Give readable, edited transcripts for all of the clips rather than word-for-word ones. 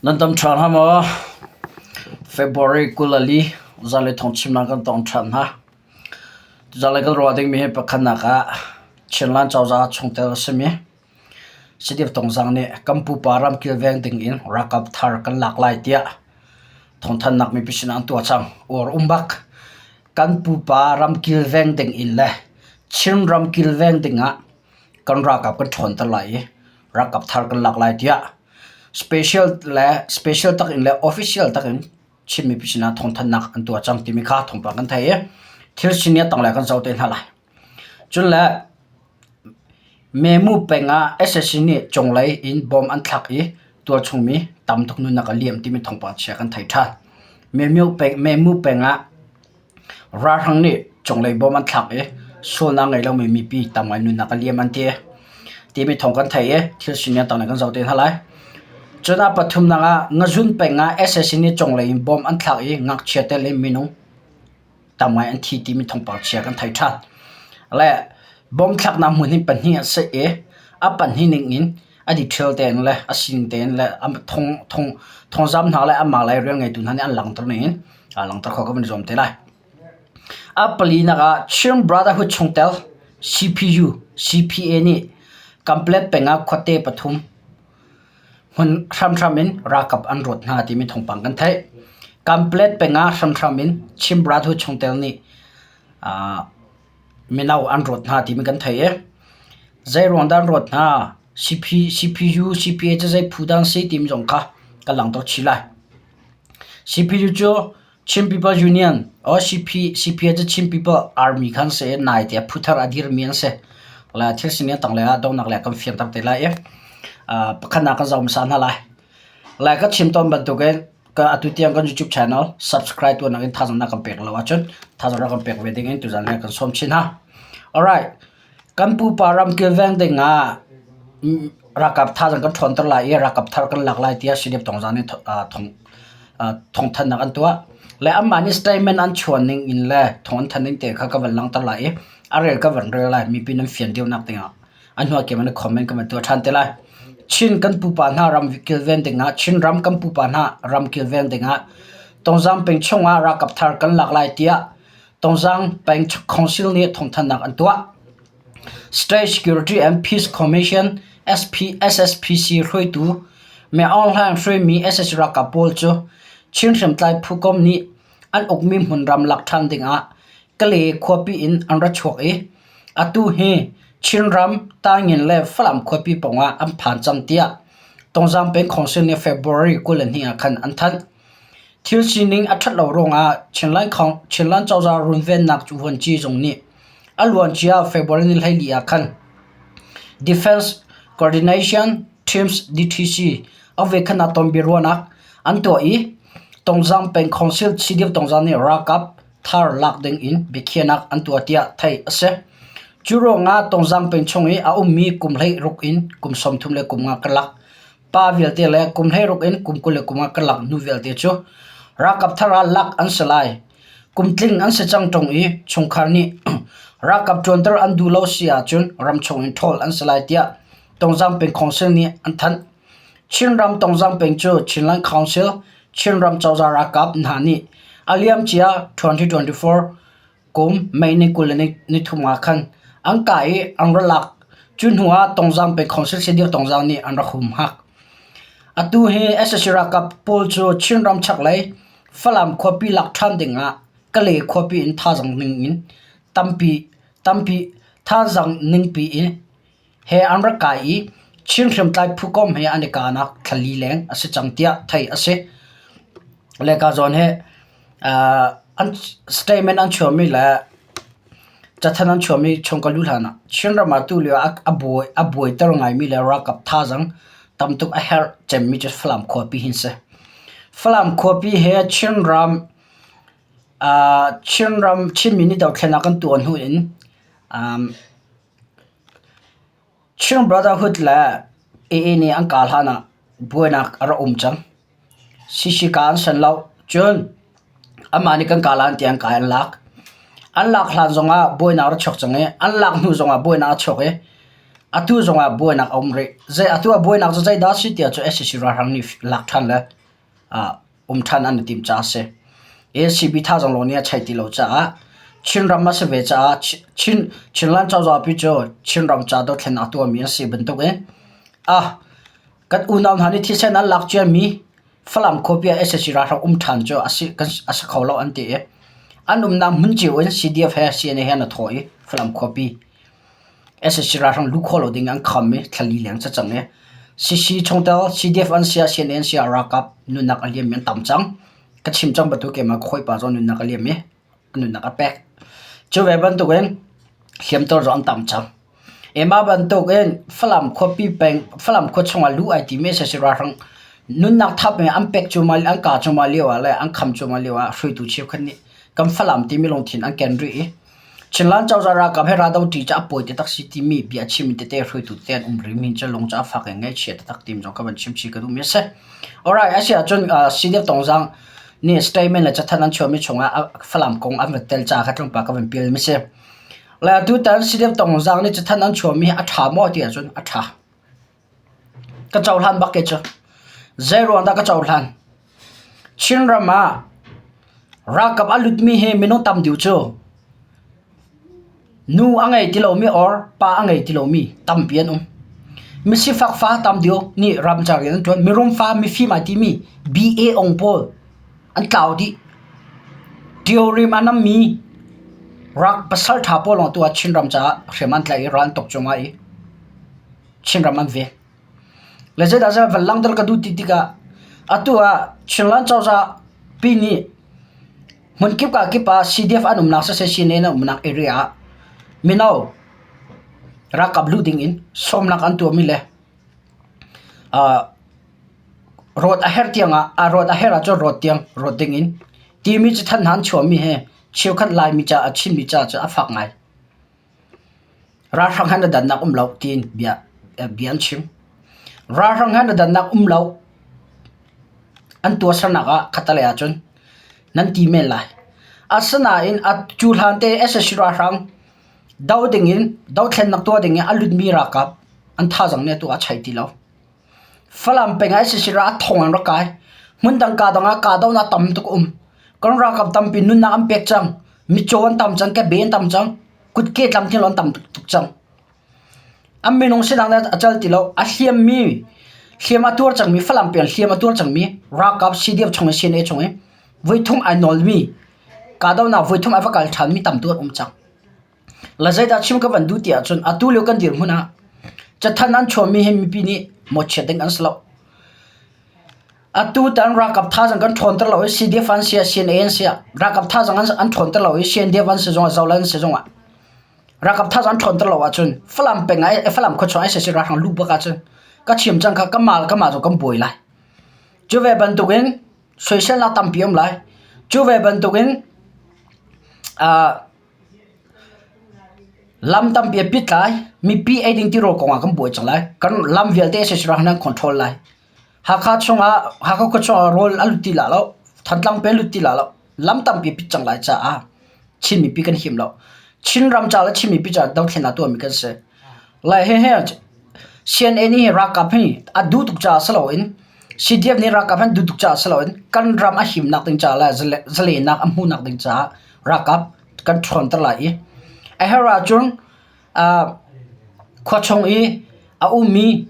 Nan dam ṭhan hnga maw? February 24 zanlei thawngchimnak kan tong ṭhan hna. Zanlei kan ruah dingmi hi pakhatnak ah Chinland cozah chungtel a simi Sidip Tongzang nih kan pupa ram kilveng ding in ralkap thar kan lak lai tiah thawngthanhnak mipi sinah an tuah cang. Uar um bak. Kan pupa ram kilveng ding in le Chin ram kilveng ding ah kan ralkap kan ṭhawnter lai i ralkap thar kan lak lai tiah special le special tak in le official tak in Chin mipi sinah thawngthanhnak an tuah cang timi kha thawngpang kan thei i thil sining a tanglei kan zoh te hna lai. Cun le Memu peng ah sac nih cunglei in bomb an thlak i tualchungmi tam tuk nunnak a liam timi thawngpang chia kan thei ṭhan. Memu peng ah Ralhrang nih cunglei bawm an thlak i sualnak ngei lomi mipi tam ngai nunnak a liam an ti. Timi thawng kan theih i thil sining a tanglei kan zoh te hna lai. Cun a pathumnak ah Ngazun peng ah sac nih cunglei in bawm an thlak i ngakchia tel in minung tam ngai an thi timi thawngpang chia kan thei ṭhan. Le bawm thlaknak hmun hi pahnih a si i a pahnih ning in a detail tein le a sining tein le thong thong thongzam hna le amah lei rian ngeitu hna nih an langhter ning in langhter khawh kan i zuam te lai. A palinak ah Chin Brotherhood chungtel CPU, CPA nih Kanpetlet peng ah khuate pathum hmun hramhram in ralkap an rawt hna timi thawngpang kan theih. Kanpetlet peng ah hramhram in Chin Brotherhood chungtel nih mino an rawt hna timi kan theih i zeiruang dah an rawt hna CP, CPU, CPA cu zei phu dah an si timi zong kha kan langhter chih lai. CPU cu Chin People Union or CP, CPA cu Chin People Army khan si i nai tiah phu thar a dirmi an si. La thil sining tanglei ah donghnak le kan fianter te lai i pakhatnak kan zoh hmasa hna lai. Lai ka chim tawn bantukin ka atu tiang kan YouTube channel subscribe tuahnak in thazaang na kan pek lo ahcun thazaang rak kan pek ve ding in tuzaan kan sawm chin hna. Alright. Kan pupa ram kilveng ding ah ralkap thazaang kan ṭhawnter lai i ralkap thar kan lak lai tiah CDF Tongzang nih thawngthanhnak an tuah. Le anmah nih statement an chuan ning in le thawng an thanh ning te kha ka van langhter lai i a rel ka van rel lai. Mipi nan fian deuhnak ding ah a hnuah kem in comment ka van tuah ṭhan te lai. Chin kan pupa hna ram kilven ding ah Chin ram kan pupa hna ram kilven ding ah Tongzang peng chung ah ralkap thar kan lak lai tiah Tongzang peng council nih thawngthanhnak an tuah. State Security and Peace Commission SP SSPC hruaitu Me Aung Hlaing hruaimi SSC ralkap pawl cu Chin hriamtlai phukom nih an ukmi hmunram lak ṭhan dingah Kale khuapi in an ra chuak i atu hi Chinram, Tangin le Falam khuapi pawngah an phan cang tiah Tongzang peng council nih February 22 ah khan an thanh. Thil sining a ṭhat lo ruangah Chinland cozah runvennak vuanci zung nih a luancia February ni 14 ah khan Defense Coordination Teams (DTC) a voikhatnak tonbiaruahnak an tuah i Tongzang peng council CDF Tongzang nih ralkap thar lak ding in biakhiahnak an tuah tiah theih a si. Cu ruangah Tongzang peng chung i a ummi kum 16 in kum 35 karlak Pa vialte le kum 16 in kum 20 ah karlak nu vialte cu ralkap thar ah lak an si lai. Kum tling an si cang ṭung i chungkhar nih ralkap ṭuanter an duh lo si ahcun ramchung in ṭhawl an si lai tiah Tongzang peng council nih an thanh. Chinram Tongzang peng cu Chinland Council, Chinram cozah ralkap hna nih a liamcia 2024 Kum May ni 20 le ni thum ah khan an kah i an ra lak. Cu hnu ah Tongzang peng council Sedir Tongzang nih an rak humhak. Atu hi sac ralkap pawl cu Chinram chaklei Falam khuapi lak ṭhan ding ah Kalay khuapi in thazaang ning in tampi tampi thazaang ningpi in he an rak kai i Chin hriamtlai phukomh he an i kahnak thlali leng a si cang tiah theih a si. Le ka zawn hi an statement an chuahmi le cathanh an chuahmi chung ka luh hlan ah Chinram ah tulio ah a buai a buaiter ngaimi le ralkap thazaang tamtuk a herh cemmi cu Falam khuapi hi an si. Falam khuapi he Chinram Chinram Chinmi nih dothlennak kan tuah hnu in Chin Brotherhood le AA nih an kah hlan ah buainak a rak um cang. CC ka an san lo. Cun anmah nih kan kah lan tiah an kai an lak. An lak hlan zongah buainak a rak chuak cang i an lak hnu zongah buainak a chuak i Atu zongah buainak a um rih. Zei atu ah buainak cu zeidah a si tiah cu sac ralhrang nih lak ṭhan le um ṭhan an i timh caah a si. ACB thazaang lawng nih a chei ti lo caah Chinram a si ve caah Chin Chinland cozah pi cu Chinram ca dothlennak a tuahmi a si bantukin ah kan unau hna nih thisen an lak ciami Falam khuapi ah sac ralhrang um ṭhan cu a si a si kho lo an ti i an umnak hmun cio in CDF he CNA he an i thawh i Falam khuapi sac ralhrang luh khawh lo ding an kham i thlali leng ca cang i CC chungtel CDF an si ah CNA an si ah ralkap nunnak a liammi an tam cang. Ka chim cang bantuk keimah ka hawipa zong nunnak a liam i a nunnak a pek. Cu ve bantukin hliamtuar zong an tam cang. Mah bantukin Falam khuapi peng Falam khua chungah luh ai timi sac ralhrang nunnak thap in an pek cuahmah an kah cuahmah lio ah le an kham cuahmah lio ah hruaitu cheukhat nih kan Falam timi lungthin an ken rih i Chinland cozah ralkap he raldo ṭi cu a pawi taktak si timi bia a chimmi tete hruaitu tete an um rih mi cu lung cu a fak i ngaihchia taktak timi zong ka van chim chih ka duhmi a si. Alright, a si ahcun CDF Tongzang nih statement le cathanh an chuahmi chungah Falam kong an van tel ca kha tlawmpal ka van pialmi si. Le atutan CDF Tongzang nih cathanh an chuahmi hi a ṭha maw ti ahcun a ṭha. Ka cohlan bak ke cu. Zei ruang dah ka cohlan? Chinram ah ralkap a lutmi hi minung tam deuh cu nu a ngei ti lomi or pa a ngei ti lomi tampi an um. Misifak fa tam deuh nih ramcar rian an ṭuan. Mirum fa mifim ai timi BA ong pawl an tlau dih. Tiorim a nammi rak pasal ṭha pawl lawng tu ah Chinram caah hriam an tlaih i ral an tuk cuahmah i Chinram an vek. Le zeidah zei van langhter ka duh ti tikah atu ah Chinland cozah pi nih hmunkip ka kip ah CDF an umnak siseh CNA an umnak area ah mino ralkap luh ding in sawmnak an tuahmi le uh, rawt a herh tiang ah a rawt a herh ahcun rawt tiang rawt ding in timi cu than han chuahmi he cheukhat Laimi caah Chinmi caah cu a fak ngai. Ralhrang he na dannak um lo tiin bia bia an chim. Ralhrang he na dannak um lo an tuahsernak ah khattelei ahcun nan ti men lai. Asinain a cu hlan te sac ralhrang do dingin dothlennak tuah dingin a lutmi ralkap an thazaang nih atu ah a chei ti lo. Falam peng ah sac ral a thong an rak kai. Hmundang kaa dang ah kahdohnak tam tuk a um. Kan ralkap tampi nunnak an pek cang. Mitcaw an tam cang, kebe an tam cang, kutke tlamtling an tam tuk cang. An minung sinak nih a cal ti lo. A hliammi, hliam a tuar cangmi, Falam peng hliam a tuar cangmi ralkap CDF chung i CNA chung i voithum ai nawlmi, kahdohnak voithum ai va kal ṭhanmi tam tuk an um cang. La zeidah chim ka van duh ti ahcun atu lio kan dirhmun ah cathanh an chuahmi hi mipi nih mawhchiat ding an si lo. Atu tan ralkap thazaang kan ṭhawnter lo i CDF an si ah CNA an si ah ralkap thazaang an, an ṭhawnter lo i CNDF an si zongah Zoland an si zongah ralkap thazaang an ṭhawnter lo ahcun Falam peng ah Falam khua chung sac ralhrang luh bak ahcun ka chim cang kha kanmah le kanmah cu kan buai lai. Cu ve bantukin soiselnak tampi um lai. Cu ve bantukin uh, Lam tampi a pit lai. Mipi eiding tirawl kong ah kan buai cang lai. Kan lam vialte sac ralhrang an control lai. Hakha chungah Hakha khua chungah rawl a lut ti la lo. Thantlang pe lut ti la lo. Lam tampi pit cang lai caah Chin mipi kan him lo. Chinram ca le Chin mipi ca dothlennak tuahmi kan si. Lai he he CNA nih ralkap hi a duh tuk caah si loin CDF nih ralkap an duh tuk caah si loin kan ram a himnak ding caah le zalenak a hmuhnak ding caah ralkap kan ṭhawnter lai i a herh ahcun Khua chung i a ummi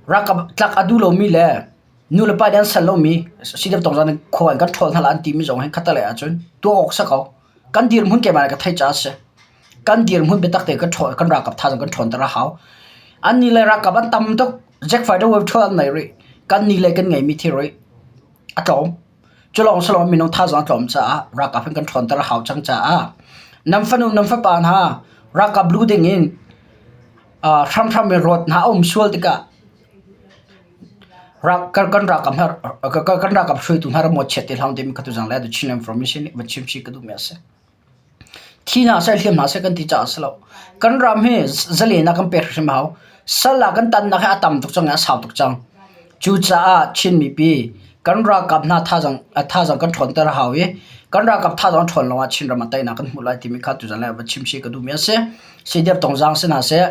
ralkap tlak a duh lomi le nulepa nih an sal lomi CDF tongzang nih khua in kan ṭhawl hna lai an timi zong hi khattelei ahcun tuah awk si ko. Kan dirhmun keimah nih ka theih caah a si. Kan dirhmun biatak tein kan ṭhawl kan ralkap thazaang kan ṭhawnter a hau. Annih le ralkap an tam tuk. Jack fighter wave ṭhawl an nei rih. Kannih le kan ngeihmi thilri a tlawm. Cu lawng si loin minung thazaang a tlawm caah ralkap in kan ṭhawnter a hau cang caah nan fanu nan fapa hna ralkap lu dingin uh, hramhram in rawt hna a um sual tikah kan kan ralkap hna kan ralkap hruaitu hna ram chiat te hlang timi kha tu zang le the Chin information nih van chim chih ka duhmi a si. Thi hna seh hliam hna seh kan ti caah a si lo. Kan ram hi zalen ah kan pek hrim hau. Sal ah kan tannak hi a tam tuk cang i a sau tuk cang. Cucaah Chin mipi Kan ralkap hna thazaang thazaang kan ṭhawnter a hau i kan ralkap thazaang ṭhawn lawngah Chinram ah teinak kan hmuh lai timi kha tuzan le va chim si ka duhmi a si. CDF Tongzaang si hna seh,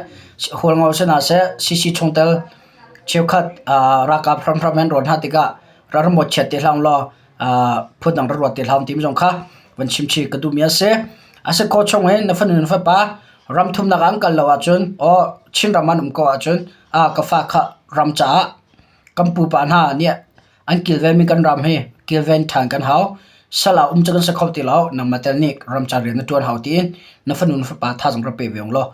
Hualngo si hna seh, CC chungtel cheukhat ralkap hramhram an rawn hna tikah ralramawt chiat ti hlah law phundang ra ruat ti hlah timi zong kha van chim chih ka duhmi a si. A si khawh chung in na fanu na fapa ram thumnak ah an kal lo ahcun or Chinram an um ko ahcun ka fa kha ram caah kan pupa hna nih an kilvenmi kan ram hi kilven ṭhan kan hau. Sal ah um cu kan si kho ti lo. Nangmah tel nih ram ca rian na ṭuan hau tiin na fanu na fapa thazaang rak pe ve ung law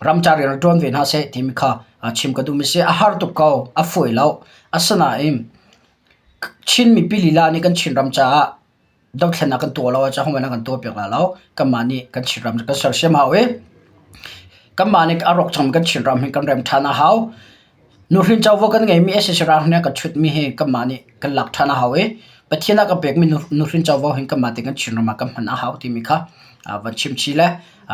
ram ca rian rak ṭuan ve hna seh timi kha chim ka duhmi si. A har tuk ko. A fawi lo. Asinain Chin mipi lila nih kan Chinram caah dothlennak kan tuah lo ahcun hohmanh an kan tuahpiak lai lo. Kanmah nih kan Chinram cu kan sersiam hau i kanmah nih a rawk cangmi kan Chinram hi kan rem ṭhan a hau. Nuhrin covo kan ngeimi sac ralhriang nih a kan chutmi hi kanmah nih kan lak ṭhan a hau i Pathian a kan pekmi nuhrin covo hi kanmah tein kan Chinram ah kan hman a hau timi kha van chim chih le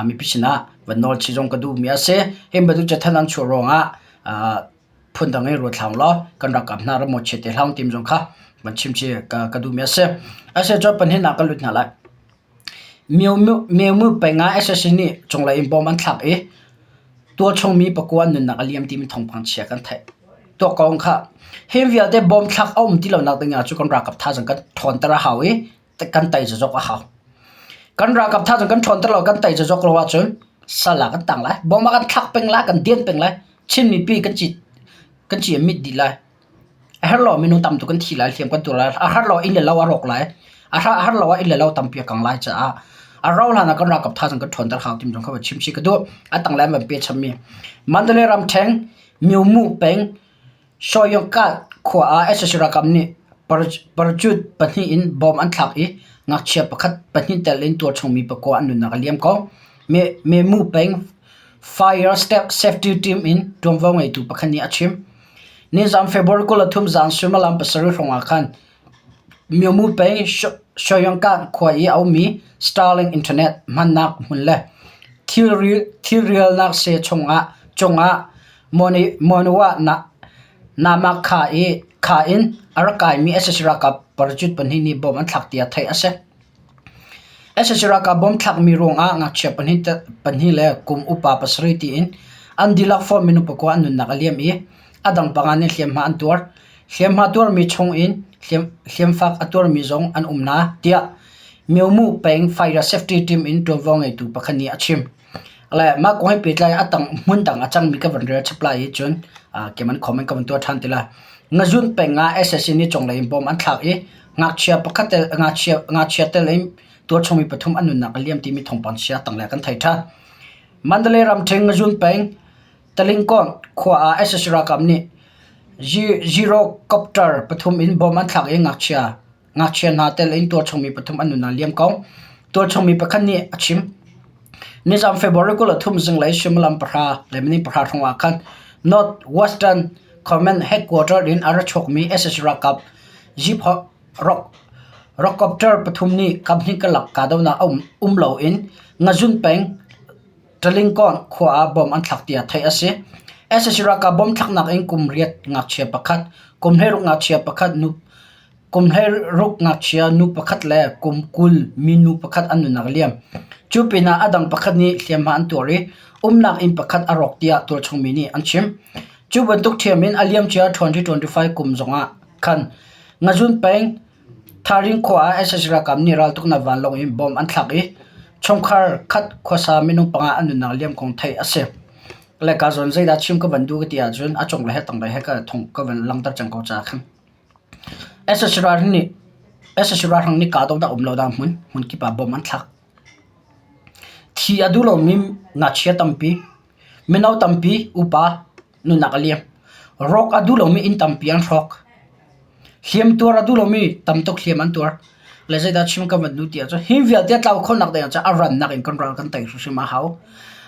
mipi sinah van nawl chih zong ka duhmi a si. Hi bantuk cathanh an chuah ruangah phundang in ruat hlah law kan ralkap hna ram mawchiat te hlah tim zong kha van chim chi ka, ka duhmi a si. A si cun pahnihnak kan lut hna lai. Myo peng ah SSC nih cunglei in bom an thlak i tualchung mi pakua nunnak a liam timi thawngpang chia kan theih. Tuak ko kha hi vialte bom thlak a um ti lonak ding ah cu kan ralkap thazang kan ṭhawnter a hau i kan tei zazok a hau. Kan ralkap thazang kan ṭhawnter lo kan tei zazok lo ahcun sal ah kan tang lai. Bom ah kan thlak peng lai, kan dian peng lai. Chin mipi kan ci kan ci a mit dih lai. A herh lo minung tam tuk kan thi lai, hliam kan tuar lai. A har lo inn le lo a rawk lai. A har lo ah inn le lo tampi a kang lai caah a rau hlan ah kan ralkap thazang kan ṭhawnter hau timi zong kha va chim chih ka duh. A tanglei an van pe chammi Mandalay ramṭheng Myomu peng Soyongkat khua ah sac ralkap nih parachute pahnih in bomb an thlak i ngakchia pakhat pahnih tel in tualchung mi pakua an nunnak a liam ko. Memu peng Fire Safety Team in ṭuanvo ngeitu pakhat nih a chim. Nizan February 23 zan suimilam pasarih hrawng ah khan Myomu peng Soyongkat khua i a ummi Starlink Internet hmannak hmun le thilrialnak seh cungah Monywa Namak kha in a rak kaimi sac ralkap parachute pahnih nih bomb an thlak tiah theih a si. Sac ralkap bomb thlakmi ruangah ngakchia pahnih le kum upa pasarih tiin an dihlak fawn minung pakua an nunnak a liam i a dang panga nih hliamhma an tuar. Hliamhma tuarmi chungin hliamfak a tuarmi zong an um hna, tiah Myomu peng Fire Safety Team in ṭuanvo ngeitu pakhat nih a chim. Le mah kong he pehtlai a tang hmun dang a cangmi ka van rel chap lai i cun keman comment ka van tuah ṭhan ti lai. Ngazun peng ah SSC nih cunglei in bom an thlak i ngakchia pakhat tel ngakchia ngakchia tel in tualchungmi pathum an nunnak a liam timi thawngpang chia tanglei kan thei ṭhan. Mandalay ramṭhen Ngazun peng Talingkon khua ah SSC ralkap nih Zerocopter pathum in bom an thlak i ngakchia Ngakchia hna tel in tualchungmi pathum an nunnak liam ko. Tualchungmi pakhat nih a chim. Nizan February 23 zinglei suimilam pahra le minung pahra hrawng ah khan North Western Command Headquarter in a ra chuakmi sac ralkap jeep rocopter pathum nih kaphnih karlak kahdohnak a um loin Ngazun peng Talingkawn khua ah bom an thlak tiah theih a si. Sac ralkap bom thlaknak in kum riat ngakchia pakhat, kum 16 ngakchia pakhat nu Kum 16 ngakchia nu pakhat le kum 20 minu pakhat an nunnak a liam. Cu pinah a dang pakhat nih hliamhma an tuar i umnak inn pakhat a rawk tiah tualchungmi nih an chim. Cu bantuk ṭhiam in a liamcia 2025 kum zongah khan Ngazun peng Tharing khua ah sac ralkap nih raltuknak vanlawng in bomb an thlak i chungkhar khat khuasa minung panga an nunnak liam kong theih a si. Le ka zawn zeidah chim ka van duh ka ti ahcun a cunglei he tanglei he ka thong ka van langhter cang ko caah khan. Sac ralhrang nih kahdohnak um lonak hmun hmunkip ah bomb an thlak. Thi a duh lomi ngakchia tampi, mino tampi, upa nunnak a liam. Rawk a duh lomi inn tampi an hrawk. Hliamtuar a duh lomi tamtuk hliam an tuar. Le zeidah chim ka van duh ti ahcun hi vialte a tlau khawhnak ding ahcun a rannak in kan ral kan tei hrimhrim a hau.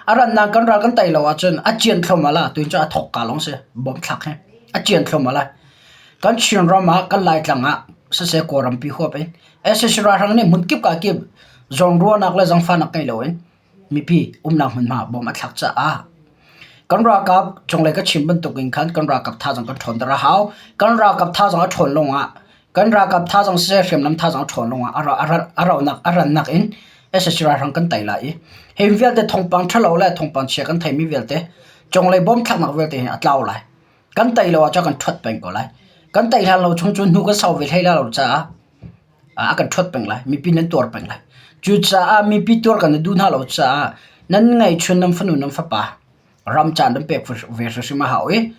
A rannak kan ral kan tei lo ahcun a cian thluahmah la tuin cu a thawk ka lawng si bomb thlak hi a cian thluahmah lai. Kan Chinram ah kan Laitlang ah siseh Kawlrampi huap in sac ralhrang nih hmunkip kakip zawnruahnak le zaangfahnak ngei loin mipi umnak hmunhma bawm a thlak caah kan ralkap cunglei ka chim bantuk in khan kan ralkap thazaang kan ṭhawnter a hau. Kan ralkap thazaang a ṭhawn lawngah Kan ralkap thazaang siseh hriamnam thazaang a ṭhawn lawngah a rauhnak a rannak in sac ralhrang kan tei lai i hi vialte thawngpang ṭhalo le thawngpang chia kan theimi vialte conglei bom thlaknak vialte hi a tlau lai. Kan tei lo ahcun kan ṭhuat peng ko lai. Kan tei hlan lo chung cu hnu kan sau ve hlei lai lo caah a kan ṭhuat peng lai. Mipi nan tuar peng lai. Cucaah mipi tuar kan i duh hna lo caah nan ngeihchun nan fanu nan fapa ram caan nan pek ve hrimhrim a hau i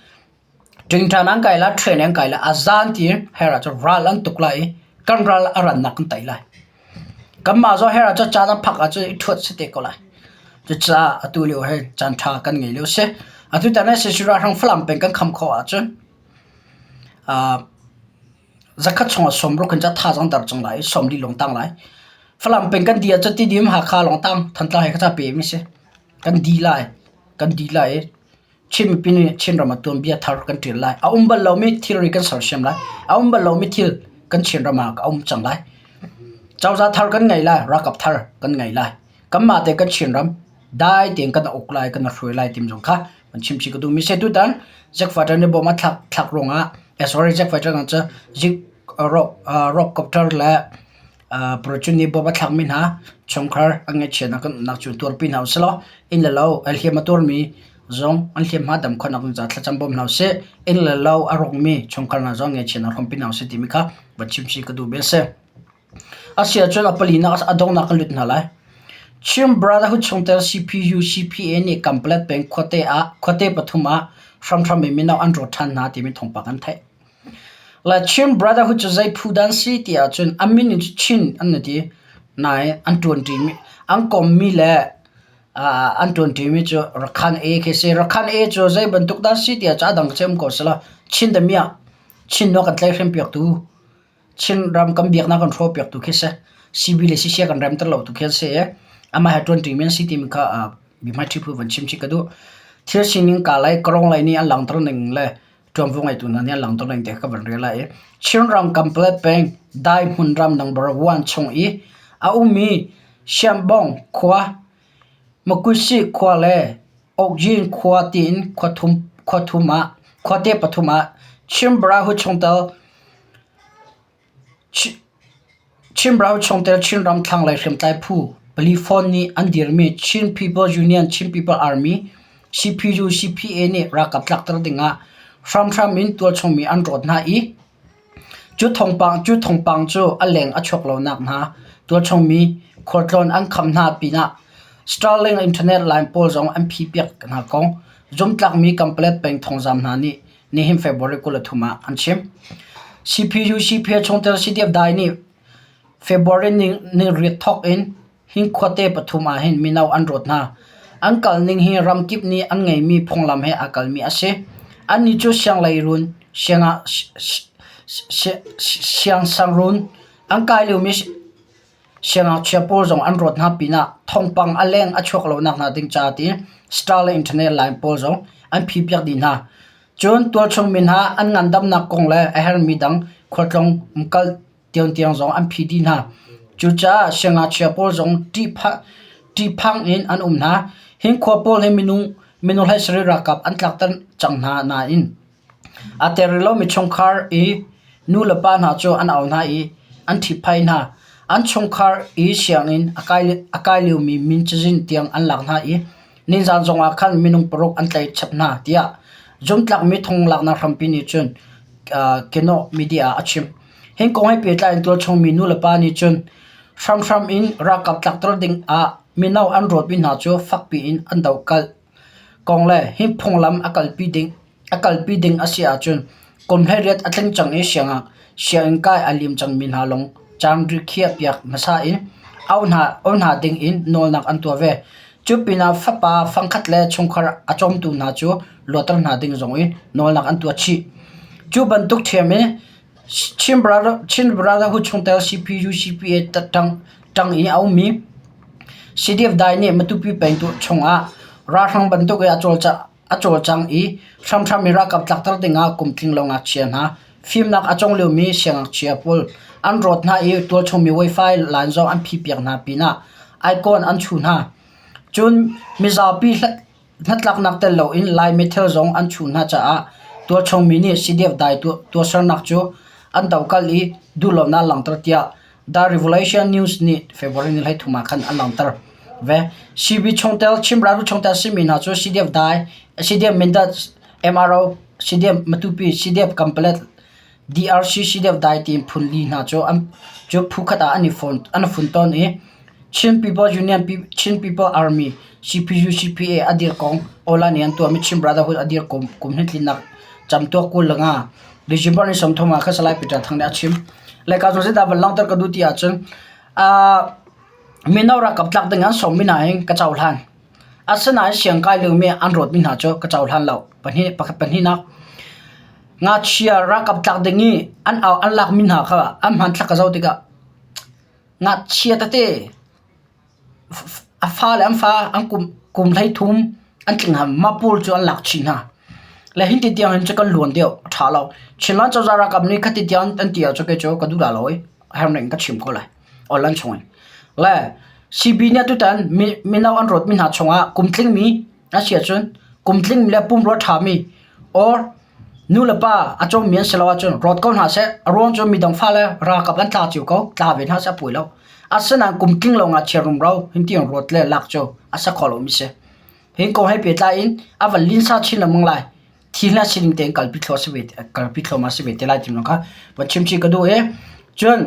Ṭingṭan an kai lai, train an kai lai, a zan tiin her ahcun ral an tuk lai i kan ral a rannak kan tei lai. Kanmah zong her ahcun caan a phak ahcun i ṭhuat si te ko lai. Cucaah atu lio hi caan ṭha kan ngei lio si. Atu tan SAC ralhrang Falam peng kan kham khawh ahcun uh, zakhat chungah sawmruk in ca thazaang dar cang lai i sawmli lawng tang lai. Falam peng kan di ahcun Tidim Hakha lawng tang Thantlang he ka ca pe mi si. Kan di lai. Kan di lai i Chin mipi nih Chinram ah tuanbia thar kan ṭial lai. A um bal lomi thilri kan sersiam lai. A um bal lomi thil kan Chinram ah a um cang lai. Cozah thar kan ngei lai, ralkap thar kan ngei lai. Kanmah te kan Chinram dai tein kan uk lai, kan hruai lai tim zong kha kan chim chih ka duhmi si. Tutan Jack Fighter nih bom a thlak thlak ruangah eh sorry Jack Fighter cu zik rock rockcopter le Purchun nih bawm a thlakmi hna chungkhar an ngaihchiatnak kan umnak cu tuarpi hna usilaw inn le lo a hliam a tuarmi zong an hliamhma dam khawhnak ding caah thlacam bawm hna usih. Inn le lo a rawkmi chungkhar hna zong ngaihchiatnak hrawmpi hna usih timi kha van chimchih ka duh bia a si. A si ahcun a palinak a donghnak kan lut hna lai. Chin Brotherhood chungtel CPU CPA nih Kanpalet peng khuate ah khuate pathum ah hramhram in mino an rawt ṭhan hna timi thawngpang kan theih. Le Chin Brotherhood cu zei phu dah an si ti ahcun a min in Chin an ti nain an ṭuanṭimi an kommi le an ṭuanṭimi cu Rakhan A khi a si. Rakhan A cu zei bantuk dah a si ti ahcun a dang cu um ko selaw Chin damiah Chin nawl kan tlaihhrem piaktu Chinram kan biaknak kan hrawhpiaktu khi a si. CB le CC kan remter lotu khi an si i amah he ṭuanṭimi an si timi kha biahmaiṭhi phu van chim chih ka duh. Thil sining kaa lei Karong lei nih an langhter ning le ṭuanvo ngeitu hna nih an langhter ning te kha ka van rel lai i Chinram Kanpalet peng Dai hmunram number one chung i a ummi Siambong khua, Makusi khua le Okyin khua tiin khua thum ah khuate pathum ah Chin Brotherhood chungtel Chin Brotherhood chungtel Chinram thlanglei hriamtlai phu pali fawn nih an dirmi Chin People's Union Chin People Army CPU CPA nih ralkap tlakter dingah hramhram in tualchung mi an rawt hna i cu thawngpang cu a leng a chuak lonak hna tualchung mi khualtlawn an kham hna pinah Starlink internet line pawl zong an phihpiak hna kong zumtlakmi Kanpalet peng thawngzam hna nih nihin February 23 ah an chim. CPU CPA chungtel CDF dai nih February ni riat thawk in hi khuate pathum ah hin mino an rawt hna. An kal ning hi ramkip nih an ngeimi phunglam he aa kalmi a si. Annih cu sianghleiruun, siangsangruun an kai liomi Siangngakchia pawl zong an rawt hna pinah thawngpang a leng a chuak lonak hna ding ca tiin star le internet line pawl zong an phihpiak dih hna. Cun tualchung mi hna an ngandamnak kong le a herhmi dang khualtlung umkal tiangtiang zong an phih dih hna. Cucaah siangngakchia pawl zong ṭihphang in an um hna. Hi khua pawl hi minung minung 17 ralkap an tlakter cang hna nain A ter rih lomi chungkhar i nulepa hna cu an auh hna i an ṭhihphaih hna. An chungkhar i sianginn a kai liomi min cazin tiang an lak hna i nizan zongah khan minung paruk an tlaih chap hna, tiah zumtlakmi thonglaknak hrampi nih cun Keno media ah a chim. Hi kong he pehtlai in tualchungmi nulepa nih cun hramhram in ralkap tlakter ding ah mino an rawtmi hna cu fakpi in an dohkalh kong le hi phunglam a kalpi ding A kalpi ding a si ahcun kum 18 a tling cang i sianginn kai a lim cangmi hna lawng caan rikhiahpiak hmasa in auh hna ding in nawlnak an tuah ve. Cu pinah fapa fangkhat le chungkhar a cawmtu hna cu luatter hna ding zong in nawlnak an tuah chih. Cu bantuk ṭhiam in Chin Brotherhood chungtel CPU CPA ṭang i a ummi CDF dai nih Matupi peng chungah ralhrang bantuk i a cawlcangh a cawlcang i hramhram in ralkap tlakter dingah kum tling lo ngakchia hna fimnak a cawng liomi siangngakchia pawl an rawt hna i tualchungmi wifi line zong an phihpiak hna pinah icon an chuh hna. Cun mizapi hnatlaknak tel loin Lai meithal zong an chuh hna caah tualchungmi nih CDF dai tuahsernak cu an dohkalh i duhlonak langhter tiah The Revolution News nih February ni 13 ah khan an langhter ve. CB chungtel Chin ralru chungtel simi hna cu CDF Dai, CDF Mindat, MRO, CDF Matupi, CDF Kanpalet, DRC CDF Dai tiin phun li hna cu an cu phu khat ah an i fon an i funton i Chin People Union Chin People Army CPU CPA a dir kong Ola nih an tuahmi Chin Brotherhood a dir kum kum hlintlinnak camtuak 25 December ni 30 ah khan Salai Peter Thang nih a chim. Le ka zong zeidah van langhter ka duh ti ahcun mino ralkap tlak ding an sawmmi hna hin ka cohlan. Asinain siangkai liomi an rawtmi hna cu ka cohlan lo. Pahnih pakhat pahnihnak ngakchia ralkap tlak ding i an au an lakmi hna kha an hmanthlak ka zoh tikah ngakchia tete A fale an fa an kum 13 an tling hlan mah pawl cu an lak chih hna. Le hinti tiang hin cu kan luan deuh a ṭha lo. Chinland cozah ralkap nih khati tiang an ti ahcun kei cu ka duh dah lo i herning ka chim ko lai. Online chung in. Le CB nih atutan mino an rawtmi hna chungah kum tlingmi a si ahcun kum tlingmi le pumrua ṭhami or Nu le pa a cawmmi an si lo ahcun rawt ko hna seh. A ruang cu midang fale ralkap an tla cio ko. Tla ve hna seh a pawi lo. Asinain kum tling lo ngakchia rumro hintiang rawt le lak cu a si kho lomi si. Hi kong he pehtlai in a van linsa chin lengmang lai. Thi hna sining tein kalpi thluah si ve kalpi thluahmah si ve te lai ti kha van chim chih ka duh i cun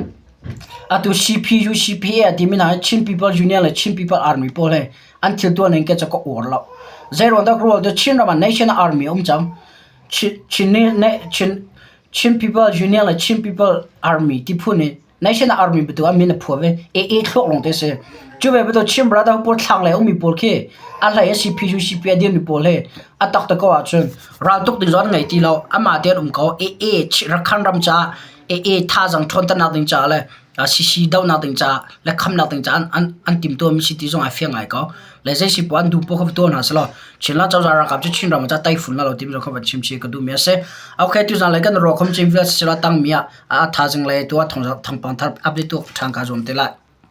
atu CPU CPA a timi hna hi Chin People Union le Chin People Army pawl he an thil tuah ning ke cu ka uar lo. Zeiruang dah rual cu Chin ram ah National Army a um cang. Chin Chin Chin People Union le Chin People Army ti phun i National Army bantuk ah min a phua ve. AA thluak lawng te si. Cu ve bantuk Chin Brother pawl thlang le ummi pawl khi a hlei a CPU CP a dirmi pawl he a tak te ko ahcun raltuk ding zong an ngei ti lo. Amah te an um ko. AA Rakhan ram caah AA thazaang ṭhawnternak ding caah le CC dohnak ding caah le khamnak ding caah an an timtuahmi si ti zong ai fiang ngai ko. Le zei si poah an duh poah kha va tuah hna selaw Chinland cozah ralkap cu Chin ram ah typhoon la lo timi zong kha van chim chih ka duhmi a si. Okay, tuzaan lei kan ruah khom chin vial sila tangmi ah a thazing le tu ah thawngpang thar update tu ṭhan ka zuam te lai.